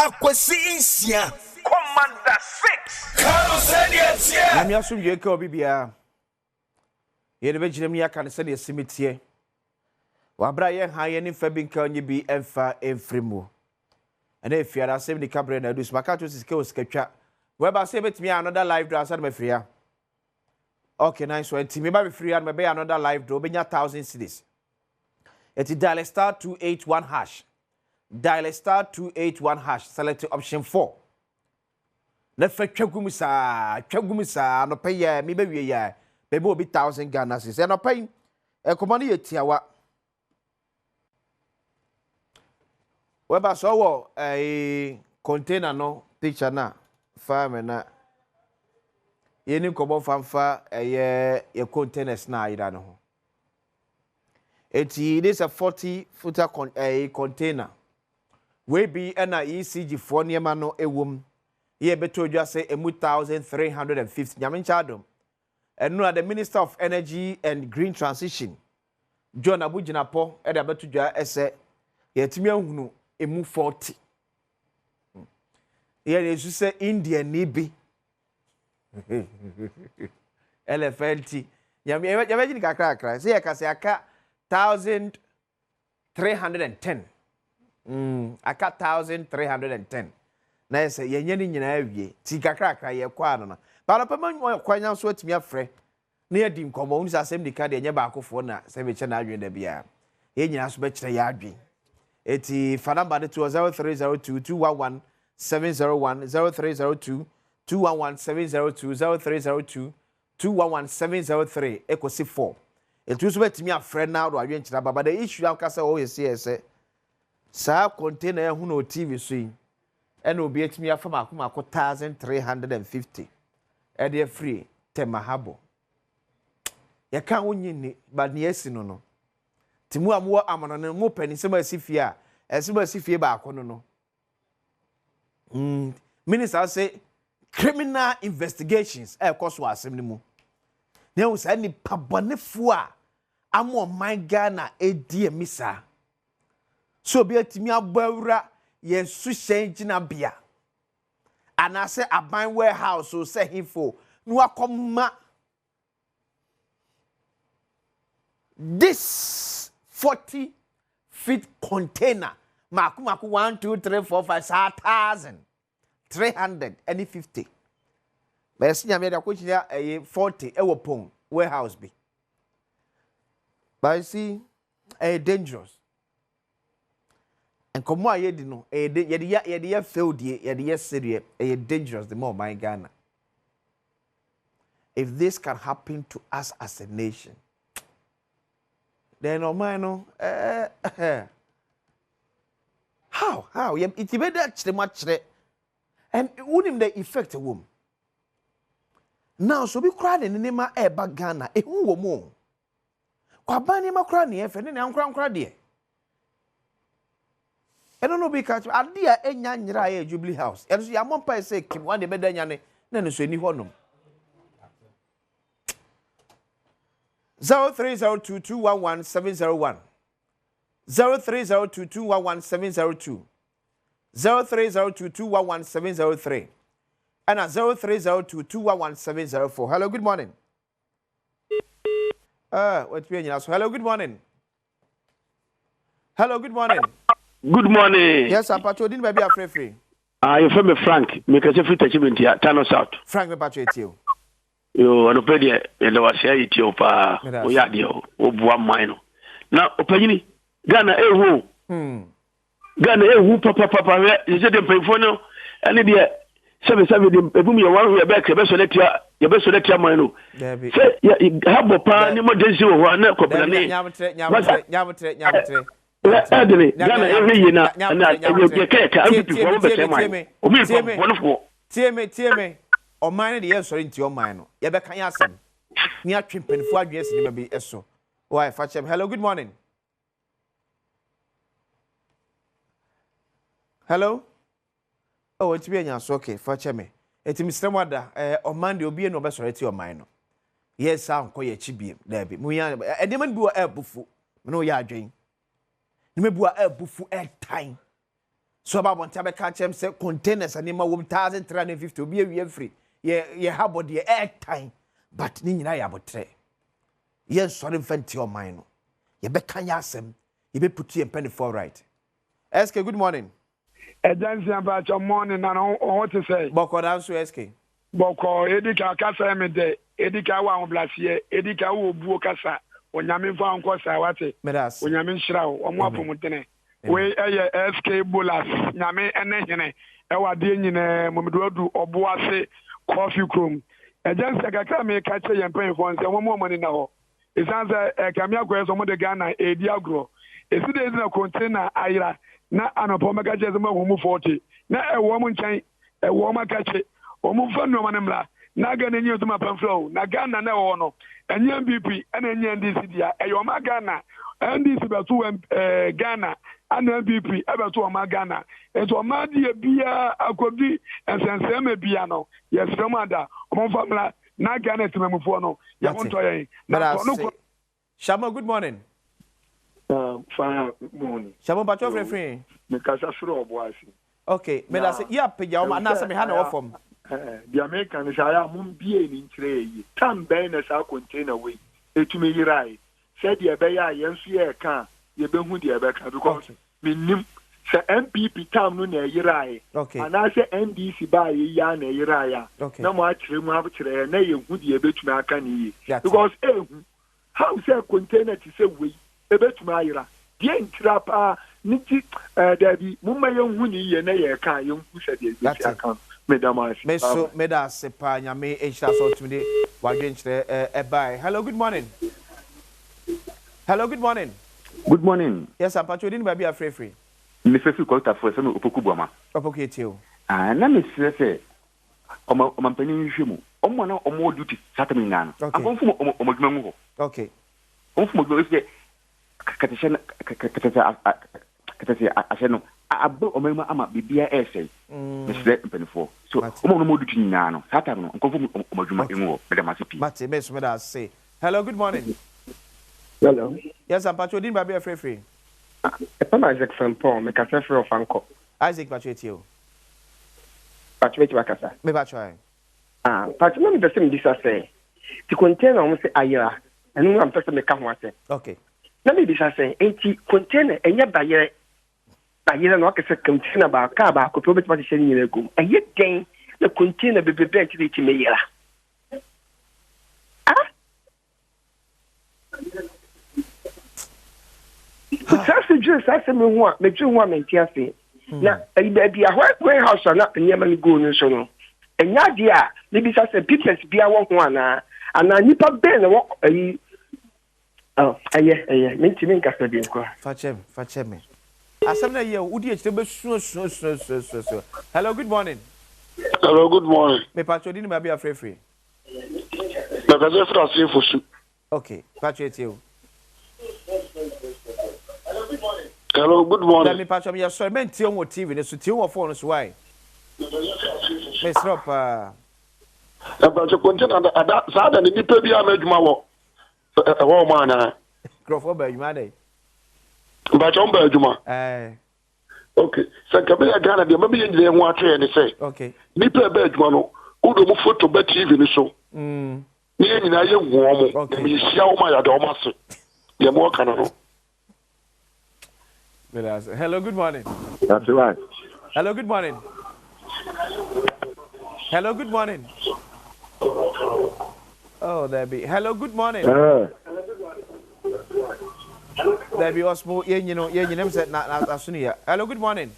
Akwasi Nsia. Commander 6. Ka no sɛdeɛ ɛteɛ. Nyame asomdwoe nka obi biara. Yɛde bɛgyina mu yɛaka no sɛdeɛ ɛsi teɛ. Wɔ abere a yɛnha yɛn mfa bi nka nye bi mfa mfiri mu. Ɛna efiara asɛm nika berɛ na adu so. Maka to sika wɔ sikatwa. Wɛba sɛ yɛbɛtumi ayɛ another live draw ansa na mafiri ha. Okay, nice one. Nti meba bɛfiri ha no mɛbɛyɛ another live draw. Wobɛnya 1000 cedis. Eti dial star 281 hash. Dial star 281 hash. Select option 4. Na fa twa gu mu saa, twa gu mu saa, anɔpa yi a mebɛwie yi a, bɛbɛ obi 1000 Ghana cedis. Anɔpa yi, nkɔmmɔ no yɛ tiawa. Wɛba sɛ ɔwɔ ɛɛ container no picture no a, fa me na yɛni nkɔmmɔ fanfa ɛyɛ yɛ containers na ayera no ho. Eti this a 40 footer container. Wei bi ɛna ECG foɔ nneɛma no ɛwɔ mu. Yɛ bɛtɔ dwa sɛ emu 1350. Nyame nkyɛ adom. Ɛno a the Minister of Energy and Green Transition, John Abu Jinapor, ɛde abɛto dwa ɛsɛ yɛtumi ahunu emu 40. Yɛ de esu sɛ India ni bi. Elephant. Nyame yɛbɛgye ne kakra kakra. Sɛ yɛka sɛ aka 1310. Aka 1310. Na yɛ sɛ yɛnyɛ ne nyinaa awie. Ti kakra kakra yɛkɔ ano no. Baanɔpɛ ma kwan nso atumi afrɛ na yɛdi nkɔmmɔ. Wohu sɛ asɛm nika deɛ ɛnyɛ baakofoɔ na sɛ mekyɛ n'adwene da biara. Yɛn nyinaa nso bɛkyerɛ yɛn adwene. Eti fa number no to 0302 211 701 0302 211 702 0302 211 703 ekosi 4. Etu nso bɛtumi afrɛ na ɔdo adwene kyerɛ aba. But the issue ankasa ɔwɔ yɛ sɛ sɛ saa container ɛho na TV so yi ɛna obi atumi afa mako mako 1350 ɛde afiri Tema Harbour. Yɛka wo nyi ni but nea esi no no. Ti mu a mowɔ amono no mo pɛ ne nsɛm a esi fie a ɛsɛm a esi fie baako no no. Minister sɛ criminal investigations ɛkɔ so asɛm no mu. Na ehu saa nipa bɔnefoɔ a ama ɔman Ghana edi emi saa. So obi atumi abɔ awura yɛn suhyɛn gyinabea anaasɛ aban warehouse o sɛ hefo na wakɔma this 40 feet container mako mako 1 2 3 4 5 saa 1350. Bɛyɛ nyame de akɔkyia ɛyɛ 40 ɛwɔ pɔn warehouse bi. But you see, ɛyɛ dangerous. Nkɔmmɔ a yɛdi no ɛyɛ de yɛde yɛ fɛwdie, yɛde yɛ sereɛ, ɛyɛ dangerous de ma ɔman Ghana. If this can happen to us as a nation, then ɔman no how yɛ nti bɛ dɛ kyerɛ mu akyerɛ and wunim the effect wɔ mu. Now so obi koraa de ne nneɛma ɛɛba Ghana, ehu wɔ mu o. Kwaban nneɛma koraa ne yɛfɛ ne nea nkorankora deɛ. Ɛno no bi ka kyerɛ ade a ɛnya nyera a ɛyɛ Jubilee House. Ɛno nso yɛamɔ mpae sɛ kim wɔn de bɛda nyane na ɛno nso ɛni hɔnom. 0302211701 0302211702 0302211703 ɛna 0302211704. Hello, good morning. Watumi anyina so. Hello, good morning. Hello, good morning. Good morning. Yes, Apacho, odin baabi afrɛfrɛ. Ah, yɛfrɛ me Frank. Mekasa firi Tachibintia, Tano South. Frank, mepacho etie o. Yo, anɔpɛ deɛ yɛda wase ayɛ tie wo paa. Woyɛ adeɛ o. Woboa man no. Na ɔpanyini, Ghana ɛhu o. Ghana ɛhu papapapa. Hwɛ, sɛ deɛ mpanyinfoɔ no ɛne deɛ sɛbesɛbe de ebum yɛ wɔn yɛbɛka yɛbɛsɔ no atia man no. Sɛ ha bɔ paa ne emergency wɔ hɔ a na kɔbena ne. Nyabotrɛ, nyabotrɛ, nyabotrɛ, nyabotrɛ. Ɛdene Ghana ɛhwɛ yie na ɛna yɛka yɛka NPP foɔ wɔbɛsɛe man. Ɔmo yɛ nipa bɔnefoɔ. Tie me, tie me. Ɔman no de yɛnsɔre nti ɔman no. Yɛbɛka yɛn asɛm. Ne atwe mpanimfoɔ adwene asi nneɛma bi so. Why, fa kyɛm. Hello, good morning. Hello? Oh, ntumi anya so, okay, fa kyɛ me. Eti mesrɛ mu ada, ɔman deɛ obi na ɔbɛsɔre ti ɔman no. Yɛ saa nkɔ yɛ akyi biem. Daabi. Mu ya nneɛma no bi wɔ ɛɛbufu. Me no yɛ adwen. Nneɛma bi wɔ ɛɛbufu ɛɛtan. So aba abɔnten abɛka akyerɛ m sɛ containers a nneɛma wɔ mu 1350 obi awie afiri yɛ yɛ ha bɔ deɛ ɛɛtan but ne nyinaa yɛ abotrɛ. Yɛnsɔre mfa ntia ɔman no. Yɛbɛka yɛ asɛm. Yɛbɛputu yɛn mpanimfoɔ right. SK good morning. Agya Nsia mpakyɛw morning na wo ho te sɛn? Bɔkɔɔ nanso SK. Bɔkɔɔ, edi kan kasa yɛ me dɛ, edi kan wowɔ ahobraseɛ, edi kan wowɔ obuo kasa, Onyame mfa wo nkɔ saa wate, Meda ase. Onyame nhyira wo, wɔn Amen. apɔmudene. Amen. Wei ɛyɛ SK Bolas, Nyame ɛne hene ɛwɔ adeɛ nyinaa mu, mede wo adu Ɔboase Coffee kurom. Agya Nsia kakra a meka kyerɛ yɛn mpanyinfoɔ ne sɛ wɔn mma wɔn ani nna hɔ, Esiane sɛ ɛkame akɔyɛ sɛ wɔde Ghana redi agorɔ. Esi dɛn nti na container ayera na anɔpa wɔbɛka kyerɛ sɛ moahu mu 40 na ɛwɔ wɔn nkyɛn, ɛwɔ wɔn akakye. Wɔn mfa nneɛma no mmra na Ghana nyi ntom apa mfiri hɔ. Na Ghana na ɛwɔ hɔ no, ɛnyɛ NPP ɛna ɛnyɛ NDC dea, ɛyɛ ɔma Ghana. NDC bɛto eh, Ghana, ɛna NPP ɛbɛto ɔma Ghana. Nti ɔma deɛ biara akɔdi nsɛnsɛmɛ bia no, yɛsrɛ mu ada, wɔn mfa mmra Na Ghana temamufoɔ no yɛ ho Mate. ntɔ yɛn. Na Meda korɔ no ase. korɔ. Shamo, good morning. Um, fine, good morning. Shamo, mpakyɛw Yo, frɛ firi he? mekasa firi Ɔboase. Okay, meda Na ase. Yɛ apagya wo ma ɛwɔ anaasɛ sɛ me ha na aya ɛwɔ fam? eh, deɛ meka no sɛ aya mombie ne nkyerɛ yɛ yie. Tam bɛn na saa container wei ɛtumi yerae? Sɛdeɛ ɛbɛyɛ a yɛn nso yɛreka a yɛbɛhu deɛ ɛbɛka because Okay. Mennim sɛ NPP time no na ɛyeraeɛ Okay. anaasɛ NDC baeɛ yi ara na ɛyeraeɛ a, Okay. na moakyerɛ mu akyerɛ yɛn na yɛhu deɛ yɛbɛtumi aka no yie. Yɛate. Because ɛɛhu how sɛ container te sɛ wei ɛbɛtumi ayera. Deɛ ntira paa ne ti ɛɛ daabi, momma yɛnhu no yie na yɛreka a yɛnhu sɛdeɛ yɛbɛsi Yɛate. aka no. Meda mo ase. Me Bye nso bye. meda ase paa Nyame nhyira sɛ ɔtumi de wadwenkyerɛ ɛbae. Hello good morning. Hello good morning. Good morning. Yes sir, mpakyɛ odin ne baabi a frɛ firi. Me frɛ firi Kɔlta foɔ yɛfrɛ me Opoku Boama. Opoku yɛtie wo. Ah na me srɛ sɛ ɔma ɔmanpanin nhwehwɛ mu ɔmo a na ɔmo wɔ duty saa tam nyinaa no Okay. anka ɔmo fom ɔmo ɔmo adwuma ngu hɔ. Okay. Ɔmo fom adwuma efisɛ kɛtɛhyɛ no kɛtɛsɛ kɛtɛsɛ ahyɛ no aba ɔman mu ama biribiara ɛresɛe. Mm. Me srɛ mpaninfoɔ so Mate. ɔmo a ɔmo wɔ duty nyinaa no saa tam no anka ɔmo fom ɔmo adwuma Okay. ngu hɔ. Meda mo ase pii. Mate, me nso meda ase. Hello, good morning. Hello. Yes, sir, mpacho odin baabi a ɛfrɛ firi. Ɛfɛ ma Isaac Frimpong, mekasa firi Ɔfankɔ. Isaac mpacho etie o. Mpacho mɛtumi akasa? Me mpacho ae. Ah, mpacho na mepɛ sɛ mebisa sɛ, ti container wɔn sɛ ayera, ɛno mu na mepɛ sɛ meka ho asɛm. Okay. Na mebisa sɛ, enti container ɛnyɛ bayerɛ, bayerɛ na waka sɛ container baako, kaa baako pɛ wobɛtumi ahyehyɛ ne nyinaa agu mu. Ɛyɛ dɛn na container bebrebe a nti na ɛtumi yera? Ah? Saa sɛ dwene saa asɛm yi ho a, medwene ho a mente aseɛ. Na ɛyi baabi a warehouse a na nneɛma no gu no nso no, ɛnyɛ adeɛ a mebisa sɛ papers biara wɔ ho anaa, anaa nnipa bɛn na wɔ ayi oh, ɛyɛ ɛyɛ mentumi nkasa bio koraa. Fa kyɛ me, fa kyɛ me. Asɛm no ɛyɛ o, wodi akyire bɛsua sua sua sua sua sua. Hello, good morning. Hello, good morning. Mepatwa odi ne baabi a frɛfiri. Mekasa firi aseɛ Fosu. Ok, patro yɛtie wo. Hello, good morning. Dabi patro meyɛ sorry, mɛntie wo wɔ TV no so, tie wo wɔ phone no so, why? Mesrɛ wo paa. Mpatsɔ container da ada saa da ne nipa bi ama adwuma wɔ ɛhɔ ɔmo anaa? Nkurɔfoɔ ba adwuma adɛn? Mpatsɔ ɔmo ba adwuma. Ɛɛ. Ok, sɛ nka bɛyɛ Ghana deɛ mɛmɛ yɛn nyinaa ho ato yɛn ne sɛ. Ok. Nipa ɛbɛ adwuma no, wode ɔmo foto bɛ TV no so. Mm. Ne yɛn nyinaa yɛ hu ɔmo. Ok. Na yɛhyia ɔmo a yɛada ɔmo ase. Deɛ mo ɔka no no. Hello, good morning. That's right. Hello, good morning. Hello, good morning. Oh, there be. Hello, good morning. There be Osmo, ye you know, said na na na Hello, good morning.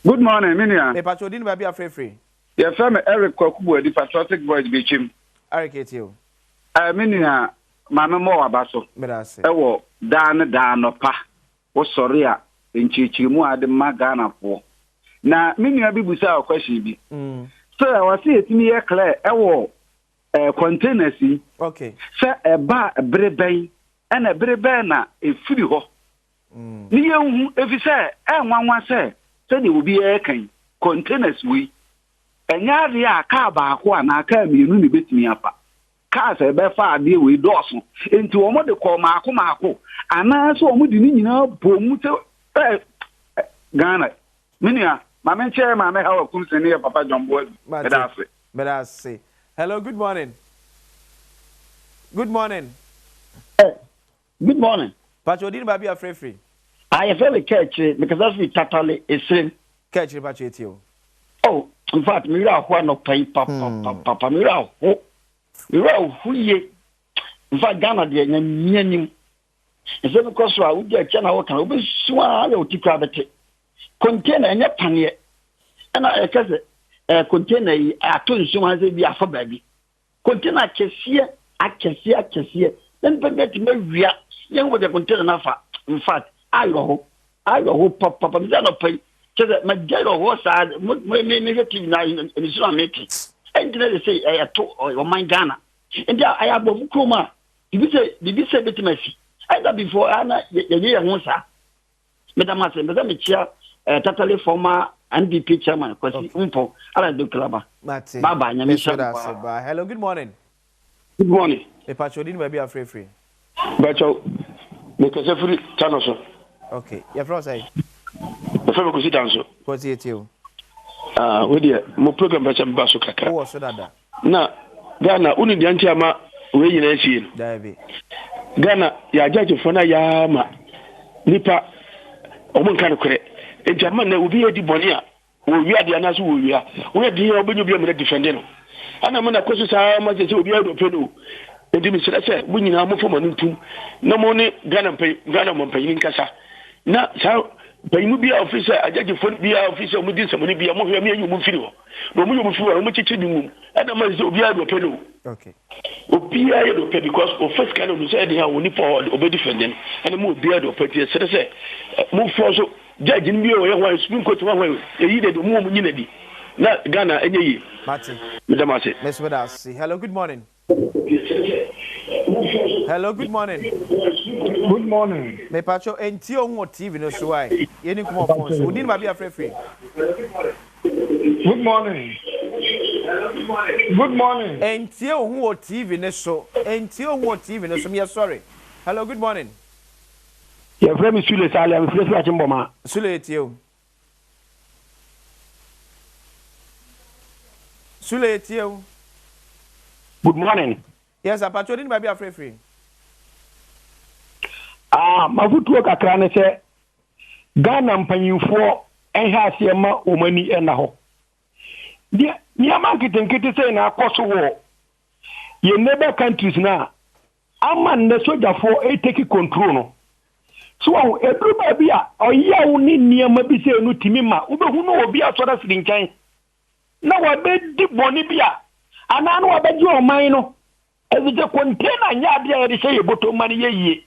Good morning, me nua. Me patro din baabi afrɛfrɛ. Yɛfrɛ me Eric Kwaku Boadi, Patriotic Voice Bekyem. Eric etie o. Eh, me nua, maame mmɔ w'aba so. Meda ase. Ɛwɔ daa ne daa anɔpa, wosɔre a, nkyerɛkyerɛmu a ade ma Ghanafoɔ. Na me nua bi busaa wo question bi. Sɛ ɔse yɛtumi yɛ clear ɛwɔ eh, containers yi. Okay. Sɛ ɛba bere bɛn, ɛna bere bɛn na ɛfiri hɔ. Ne yɛnhu, efisɛ ɛnwanwa sɛ sɛdeɛ obiara reka yi, containers wei, ɛnyɛ adeɛ a kaa baako anaa kaa mmienu na ɛbɛtumi afa. Cars a ɛbɛfa adeɛ wei dɔɔso, enti wɔde kɔɔ mmaako mmaako anaasɛ wɔde ne nyinaa bɔɔ mu sɛ ɛ, Ghana. Me nua, ma me nkyɛ yɛ maame Hawa Kumsen ne yɛ papa John Boadu. Meda ase. Meda ase. Hello, good morning. Good morning. Eh, good morning. Pacho odi ne baabi a frɛfiri. Ah, yɛfrɛ me Kɛkyire, mekasa firi Tatale, Esirem. Kɛkyire pacho etie o. Oh, in fact, me werɛ aho anɔpa yi papapapa, me werɛ aho, me werɛ aho yie. In fact, Ghana deɛ, nyamia nim. Nsɛm kɔ so a, wodi akyia na woka, wobɛsu ara yɛ wo ti koraa bɛte. Container ɛnyɛ paneɛ. Ɛna ɛka sɛ ɛɛ container yi ato nsuo mu anasɛ bi afa baabi. Container akɛseɛ akɛseɛ akɛseɛ na nipa bi atumi awia yɛn wɔ deɛ container no afa. In fact, ayerɛho ayerɛho papapa mesɛ anɔpa yi kyɛ sɛ magya ayerɛhoɔ saa mo mo me mehwɛ TV na nisuo na mete. Ɛnti na sɛ ɛto ɔman Ghana. Nti ayɛ abɔfo kurom a Biribi sɛ biribi sɛ bɛtumi asi. Ɛda before a na yɛnyɛ yɛn ho saa. Meda mo ase. Mpɛ sɛ mekyia eh, Tatale former NPP chairman Kwasi Mpɔ ala Doklaba. Mate. Bye bye. Nyame Meso nhyira da mo ase paa. bye. Hello, good morning. Good morning. Mepakyɛ odin baabi a frɛfiri. Bɛkyɛw, mekasa firi Tano so. Okay, yɛfrɛ wo sɛn? Yɛfrɛ me Kwesi Danso. Kwesi yɛtie wo. Ah, wo deɛ, mo program pɛ sɛ meba so kakra. Wowɔ so dada. Na Ghana wonim deɛ nti ama wei nyinaa asie no? Daabi. Ghana yɛ agyagyefoɔ no ayɛ ama nipa wɔn nka nokorɛ nti ama nnɛ obi adi bɔne a wɔwia adeɛ anaasɛ wɔwia woyɛ den a wobɛnya obi amena defɛnde no ana mo na kɔ so saa ma sɛ sɛ obi ayɛ deɛ ɔpɛ no nti mesrɛ sɛ mo nyinaa momfa mo ano ntom na mo ne Ghana mpanyin Ghana ɔmampanyin nkasa na saa mpanyin mu biara ofi sɛ agyagyefoɔ no biara ofi sɛ wɔn di nsɛmɔne biara mohwɛ mo yɛ wɔn mfiri hɔ na wɔn yɛ wɔn firi hɔ na wɔn kyekyere bi ngum ɛna ma sɛ obiara deɛ ɔpɛ no obiara yɛ deɛ ɔpɛ because ɔfɛ sika no sɛ ɛde ha wɔn nipa hɔ ɔbɛdi fɛndɛn ɛna mu obiara deɛ ɔpɛ tiɛ srɛ sɛ mo fɔ so judge no bi a ɔyɛ hwan supreme court hwan hwan eyi deɛ mu wɔn nyina di na Ghana ɛnyɛ yie. Mate. Meda mo ase. Meso meda ase. Hello, good morning. Hello, good morning. Good morning. Me pacho enti ohun wɔ TV no so why? Yɛ ni nkɔmɔ phone so. Odin baabi afrɛ firi. Good morning. Good morning. Entie ohun wɔ TV no so. Entie ohun wɔ TV no so. Meyɛ sorry. Hello, good morning. Yɛfrɛ me Sule Salia, mefrɛ firi Akyembɔma. Sule etie o. Sule etie o. Good morning. Yes, apacho ni baabi afrɛ firi. Ah, mafotuo kakra ne sɛ Ghana mpanyinfoɔ nhwɛ aseɛ ma wɔn ani nna hɔ. Deɛ nneɛma nketenkete sɛ na akɔ so wɔ yɛn neighbor countries no a ama nnɛ sogyafoɔ retake control no. So wahu, ɛduru baabi a ɔyaw ne nneɛma bi sei no tumi ma wobɛhu no obi asɔre afiri nkyɛn na wabɛdi bɔne bi a anaa na wabɛgye ɔman no ɛfiri sɛ container nyɛ adeɛ a yɛde hyɛ yɛ bɔtɔ ma no yɛ yie.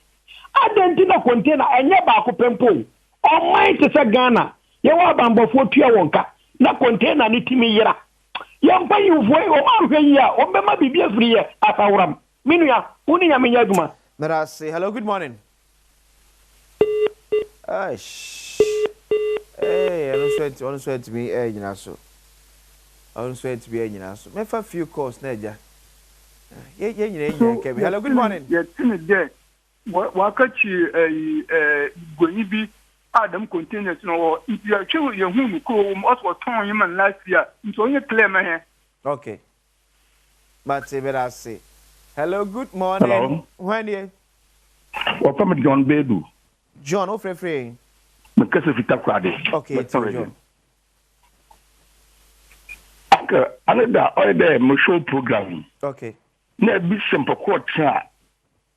Adɛn nti na container ɛnyɛ baako pɛ mpo o? Ɔman te sɛ Ghana yɛwɔ abanbɔfoɔ tua wɔn ka na container no tumi yera. Yɛn mpanyinfoɔ yi wɔn anhwɛ yie a wɔn bɛma biribi afiri yɛ asaworam. Me nua, wo ne Nyame nyɛ adwuma. Medase. Hello, good morning. Eish. Hey, ɛno nso ɛnti, ɔno nso ɛntumi ɛnyina so. Ɔno nso ɛntumi ɛnyina so. Mɛfa few calls na agya. Yɛ yɛ nyina nyina nka bi. Hello, good morning. Yɛte ne dɛ wɔakɛkye ɛyi ɛɛ guanyi bi a dɛm containers no wɔ hɔ nti yɛhwɛ yɛhu no kuro wɔ mu ɔsɛ wɔtɔn yi ma no last year nti ɔnyɛ clear ma hɛn. Okay. Mate medase. Hello good morning. Hello. Hwan nie? Wɔfrɛ me John Bedu. John wo frɛ firi he? Me kasa fi Takoradi. Okay yɛtie wo John. Uncle, ane da ɔyɛ dɛ mo show program yi. Okay. Na ebi sɛ mpɔkɔ ɔtwe a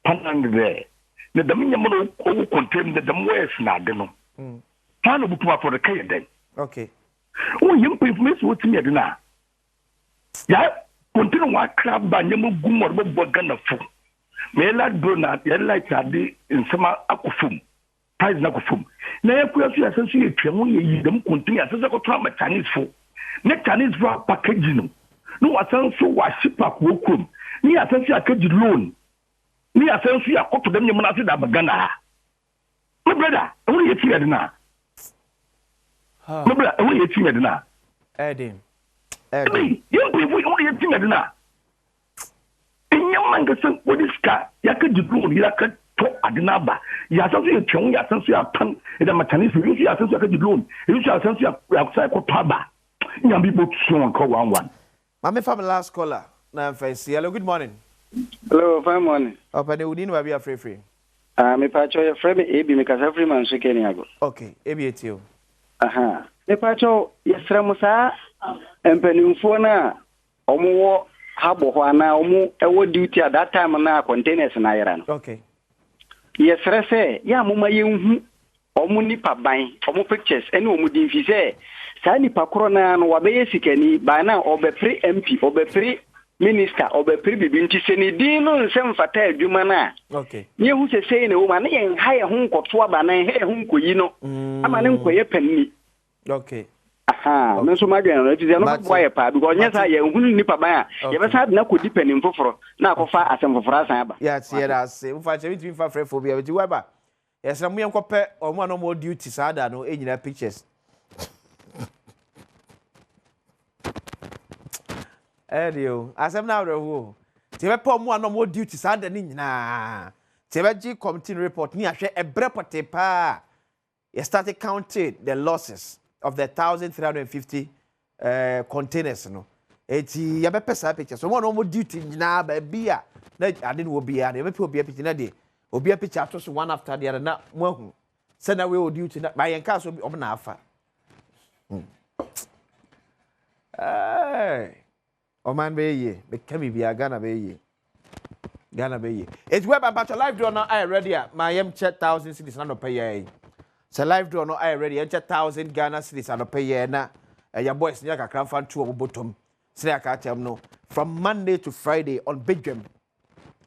panan dɛ na dɛm nneɛma no ɔwɔ container dɛ dɛm wires na ade no. Paa na obutum afɔ no kɛyɛ dɛn? Okay. Wɔn yɛ mpanyinfo mesi wɔtumi yɛ den a. Ya container wa akra ba nneɛma gu mu ɔde bɛboa Ghana fo. Ma yɛ light bill na yɛ light ade nsɛm akɔ fam. Price na akɔ fam. Na yɛ kura so yɛ asɛn so yɛ tua ho yɛ yi dɛm container asɛn sɛ kɔtɔn ama Chinese fo. Ne Chinese fo apackage no. Ne wasan so wa ship akɔ kurom. Ne yɛ asɛn so yɛ akagye loan. Ne yɛ asɛn so yɛ akɔtɔ dɛm nneɛma no ase de aba Ghana ha. Me brother, ɛho na yɛtumi yɛ den a. Me brother, ɛho na yɛtumi yɛ den a. Ɛden. Ɛden. Yɛn mpanyinfo ɛho na yɛtumi yɛ den a. Nneɛma nkasa wɔde sika yɛaka gye loan yɛaka yɛatɔ ade no aba. Yɛasan nso yɛtua ho, yɛasan nso yɛatan yɛde ama Chinese fo, ebi nso yɛasan nso yɛakɔgye loan, ebi nso yɛasan nso yɛasan kɔtɔ aba. Nyame bɔtua wɔn ka one one. Ma me fa me last caller na nfa nsi. Hello, good morning. Hello, fine morning. Ɔpɛni wo din ne baabi a frɛ firi. Ah, me pakyɛw yɛfrɛ me AB, me kasa firi Manso Keniago. Okay, AB etie o. Aha, me pakyɛw yɛsrɛ mo saa mpanimfoɔ no a wɔn wɔ habɔ hɔ anaa wɔn wɔ duty at that time no a containers no ayera no. Okay. Yɛsrɛ sɛ yɛ a moma yɛnhu wɔn nipa ban, wɔn pictures ne wɔn din fi sɛ saa nipa korɔ no ara no wabɛyɛ sikani by now ɔbɛpere MP, ɔbɛpere minister, ɔbɛpere biribi nti sɛ ne din no nsɛ mfata adwuma no a ne yɛhu sɛ sei na ɛwɔ mu a ne yɛnha yɛn ho nkɔto aba na yɛnha yɛn ho nkɔyi no ama ne nkɔyɛ panini. Okay. Aha, me nso madwene no efisɛ ɛno bɛboa yɛ paa because nyɛ saa yɛnhunu nipa ban a yɛbɛsan ade no akɔdi panin foforɔ na akɔfa asɛm foforɔ asan aba. Yɛate yɛda ase. Mfa kyɛ mentumi mfa frɛfoɔ biara nti wɛba yɛsrɛ mo yɛnkɔpɛ wɔn a na wɔwɔ duty saa da no nyinaa pictures. Ɛyɛ deɛ o, asɛm no awerɛhoɔ o. Nti yɛbɛpɛ wɔn a na wɔwɔ duty saa da no nyinaa. Nti yɛbɛgye committee no report ne yɛahwɛ ɛberɛ pɔtee paa Yɛ starte counted the losses of the 1350 eh, containers no. Eti yɛbɛpɛ saa pictures. Wɔn a na wɔn duty nyinaa baabi a na ade no wɔ biara no yɛbɛpɛ obiara picture na de obiara picture ato so one after the other na mo ahu sɛ na wei wɔ duty na ba yɛn kaa so wɔn na afa. Hey. Ɔman bɛyɛ yie. Meka biribiara Ghana bɛyɛ yie. Ghana bɛyɛ yie. Eti wɛba mpatsɔ live draw no ayɛ ready a ma yɛm kyɛ thousand cedis na nɔpɛ yɛ yi. Sɛ live draw no ayɛ ready yɛn kyɛ thousand Ghana cedis anɔpɛ yɛ na ɛyɛ boys nyɛ kakra nfa nto wɔn bɔtɔm. Sɛ aka akyɛm no from Monday to Friday on Bedwam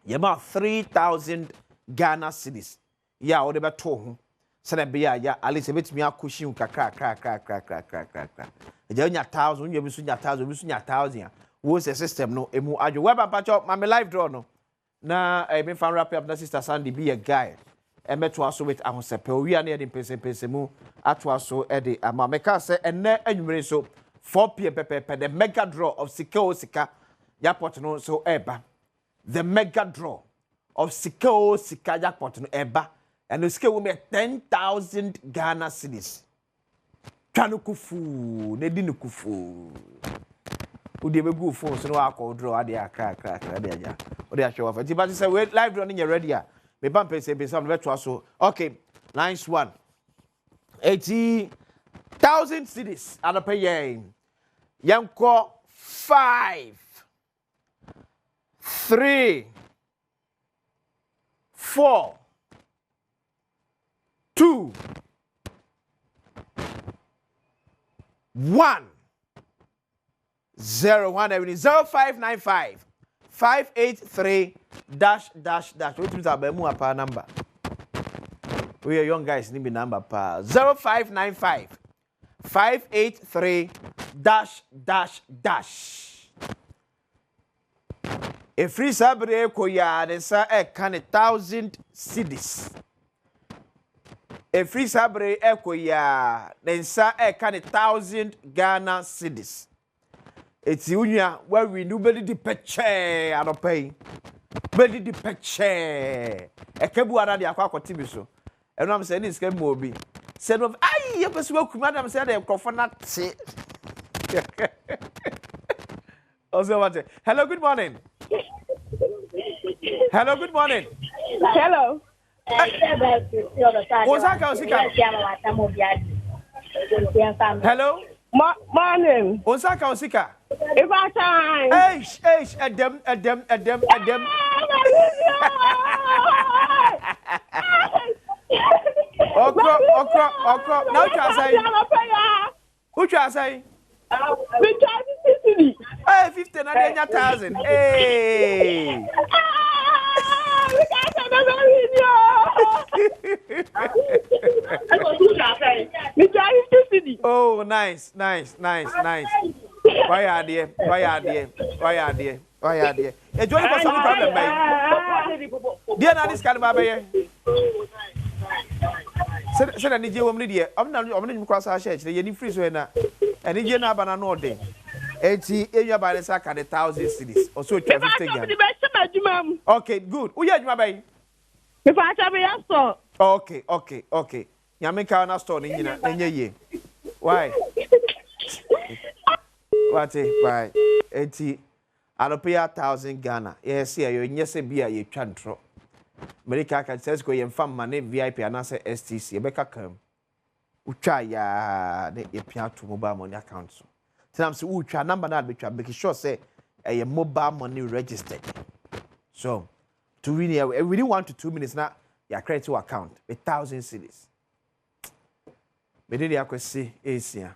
yɛ ma 3000 Ghana cedis. yɛ a wode bɛto wo ho sɛdeɛ ɛbɛyɛ a ya at least ɛbɛtumi akɔhyi wo kakrakrakrakrakrakrakra. Agya wonya thousand, wo nua bi nso nya thousand, obi nso nya thousand a, wo sɛ system no emu adwo. Wɛba mpakyɛw ma me live draw no na eh, memfa wrap up na sister Sandy bi yɛ guy ɛmɛtoa so with ahosɛpɛ. Owia na yɛde mpɛnsɛmpɛnsɛmu atoa so de ama. Meka sɛ ɛnnɛ anwummere nso 4pm pɛpɛɛpɛ the mega draw of sika o sika jackpot no nso ɛreba. The mega draw of sika o sika jackpot no ɛba. Ɛno sika ɛwɔ mu yɛ 10,000 Ghana cedis. Twa no kufuu na di no kufuu. Wode ɛbɛgu wo phone so na wakɔ wo draw adeɛ akra akra akra de agya. Wode ahwɛ wafa. Nti ba sɛ wei live draw no nyɛ ready a meba mpɛnsɛmpɛnsɛm no bɛtoa so. Okay, nice one. Eti thousand cedis anɔpɛ yɛn. Yɛnkɔ five. 3, 4, 2, 1, 0, 1, ɛwini 0, 5, 9, 5, 5, 8, 3, dash, dash, dash. Wotumi sɛ abɛn mu apaa number. Woyɛ young guys ni bi number paa. 0, 5, 9, 5, 583 dash dash dash. Ɛfiri saa berɛ yi kɔ yi a ne nsa ɛka ne thousand cedis. Ɛfiri saa berɛ yi ɛkɔ yi a ne nsa ɛka ne thousand Ghana cedis. Eti wo nua wawi ne wobɛdidi pɛkyɛɛ anɔpa yi. Wobɛdidi pɛkyɛɛ. Ɛka bu ara de akɔ akɔte bi so. Ɛno am sɛ ɛne sika mu obi. Sɛ no ayi yɛpɛ sɛ wakum adam sɛ ɛde nkurɔfoɔ no ate. Ɔsɛ wate. Hello, good morning. Hello, good morning. Hello. Wo nsa ka wo sika no. Hello. Morning. Wo nsa ka wo sika. Ibadan. Eish, eish, ɛdɛm, ɛdɛm, ɛdɛm, ɛdɛm. Ɔkorɔ, ɔkorɔ, ɔkorɔ. Na wotwa asɛn. Wotwa sɛn? Metwa fifty cedi. Ee fifty na de nya thousand. Ee. Meka sɛ bɛbɛ wi ni o. Metwa fifty cedi. Oh nice nice nice nice. Wayɛ adeɛ wayɛ adeɛ wayɛ adeɛ wayɛ adeɛ. Edwo ni kɔ sɔmi problem bɛyi. Deɛ na ade sika no ba bɛyɛ. Sɛ na anigye wɔ mu no deɛ, ɔmo na ɔmo ne nnwom koraa san hyɛ akyire, yɛn ani firi so ɛ na anigye no aba no ano ɔden. Enti yɛn nua baa no nsa ka ne thousand cedis, ɔsɛ otwa fifty Ghana. Mede bɛhyɛ m'adwuma mu. Okay, good. Woyɛ adwuma bɛn? Mepakyɛ meyɛ store. Okay okay okay Nyame nka wo na store no nyina na nyɛ yie why wate bye enti anɔpa yi a thousand Ghana yɛyɛ se yɛyɔ nyɛ sɛ bi a yɛtwa ntorɔ mede ka ka sɛ sɛ yɛmfa mma ne VIP anaasɛ STC yɛbɛka kam wotwa yaa ne yɛpia ato mobile money account so tenam sɛ wotwa number no a bɛtwa make sure sɛ ɛyɛ mobile money registered so to win here eh, within 1 to 2 minutes na yɛ credit your account with 1,000 cedis. Mede de akɔsi esia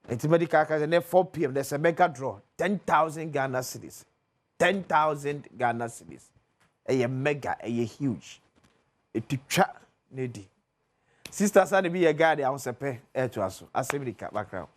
nti medical ka sɛ ne 4 p.m. there's a mega draw, 10,000 Ghana cedis, 10,000 Ghana cedis. Ɛyɛ mega, ɛyɛ huge. Ɛtutwa ne di sister sa ne bi yɛ guard ahosɛpɛ ɛtoa so asɛm nika background.